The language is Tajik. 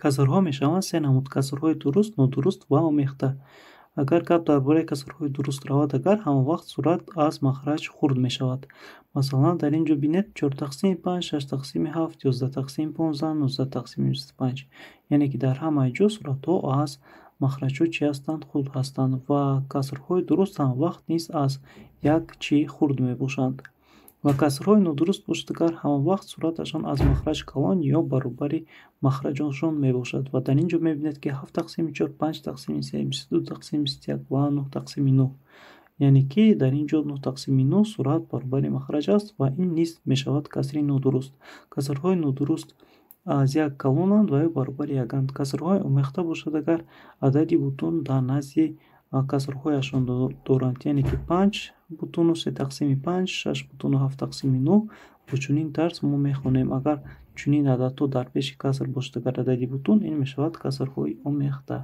Касрҳо мешаванд се намуд: касрҳои дуруст, нодуруст ва омехта. Агар гап дар бораи касрҳои дуруст равад, агар ҳама вақт сурат аз махраҷ хурд мешавад. Масалан, дар ин ҷо бинед: 4 тақсими 5, 6 тақсими 7, 11 тақсими 15, 19 тақсими 25. Яъне ки дар ҳамаи ҷо суратҳо аз махраҷҳо чӣ ҳастанд? Хурд ҳастанд. Ва касрҳои дуруст ҳама вақт низ аз як чӣ хурд мебошанд. Ва касрҳои нодуруст бошад, агар ҳама вақт сураташон аз махраҷ калон ё баробари махраҷашон мебошад. Ва дар ин ҷо мебинед, ки 7 тақсими 4, 5 тақсими 3, 22 тақсими 21 ва 9 тақсими 9. Яъне ки дар ин ҷо 9 тақсими 9 сурат баробари махраҷ аст ва ин низ мешавад касри нодуруст. Касрҳои нодуруст аз як калонанд ва ё баробари яканд. Касрҳои омехта бошад, агар адади бутун дар назди касрҳояшон доранд, яъне ки 5,3 тақсими 5, 6,7 тақсими 9. Бо чунин тарз мо мехонем. Агар чунин ададҳо дар пеши каср бошад, агар адади бутун, ин мешавад касрҳои омехта.